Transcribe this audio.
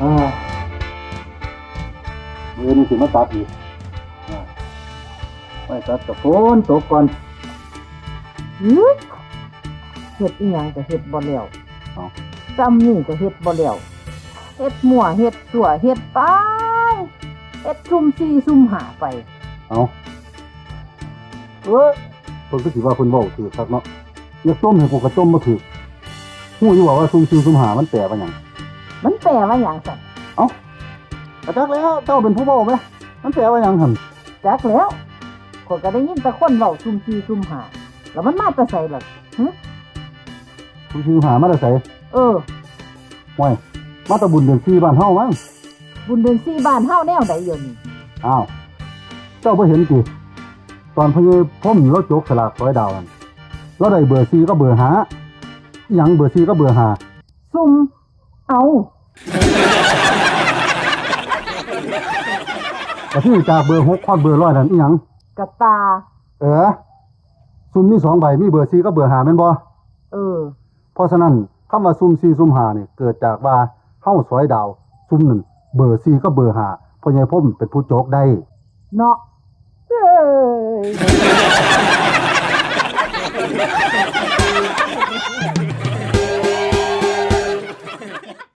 ອ່າ ມື້ອື່ນຊິມາຕັດອີກ ອ່າ ໄວ້ຕັດກະຝົນຕົກກ່ອນ. ຫື ເຮັດອີ່ຫຍັງກະເຮັດບໍ່ແລ້ວ. ເອົ້າ ຊ່ຳນີ້ກະເຮັດບໍ່ແລ້ວ ເຮັດມົ້ວເຮັດຊົ່ວ ເຮັດໄປ ເຮັດຊຸ່ມສີ່ຊຸ່ມຫ້າໄປ. ເອົ້າ ເອີ ເພິ່ນຄືຊິວ່າເພິ່ນເວົ້າຖືກຄັກເນາະ ຢາກຈົ່ມໃຫ້ກູກະຈົ່ມບໍ່ຖືກ. ຮູ້ຢູ່ບໍ່ວ່າຊຸ່ມສີ່ຊຸ່ມຫ້າມັນແປວ່າຫຍັງ? ມັນແປວ່າຫຍັງຊັ້ນ? ເອົ້າ ກະຈັກແລ້ວ ເຈົ້າເປັນຜູ້ເວົ້າແມ ມັນແປວ່າຫຍັງຫັ້ນ? ຈັກແລ້ວ ຂ້ອຍກະໄດ້ຍິນແຕ່ຄົນເວົ້າຊຸ່ມສີ່ຊຸ່ມຫ້າ ແລ້ວມັນມາແຕ່ໃສລະ? ຫຶ ຊຸ່ມສີ່ຊຸ່ມຫ້າມາແຕ່ໃສ? ເອີ ຫ້ວຍ ມາແຕ່ບຸນເດືອນສີ່ບ້ານເຮົາມັ້ງ. ບຸນເດືອນສີ່ບ້ານເຮົາແນວໃດດຽວນີ້? ອ້າວ ເຈົ້າບໍ່ເຫັນຕິ ຕອນພໍ່ໃຫຍ່ພົມລາວຈົກສະຫຼາກຊອຍດາວຫັ້ນ ລາວໄດ້ເບີສີ່ກັບເບີຫ້າ. ອີ່ຫຍັງເບີສີ່ກັບເບີຫ້າ? ຊຸ່ມ ເອົ້າ ກະທີ່ຈາກເບີຫົກຮອດເບີຮ້ອຍນັ້ນອີ່ຫຍັງ? ກະຕາ. ເອີ ຊຸ່ມມີສອງໃບ ມີເບີສີ່ກັບເບີຫ້າແມ່ນບໍ່? ເອີ ເພາະສະນັ້ນ ຄຳວ່າຊຸ່ມສີ່ຊຸ່ມຫ້ານີ້ ເກີດຈາກວ່າເຮົາຊອຍດາວຊຸ່ມນັ້ນ ເບີສີ່ກັບເບີຫ້າ ພໍ່ໃຫຍ່ພົມເປັນຜູ້ຈົກໄດ້ເນາະ. ເອີຍ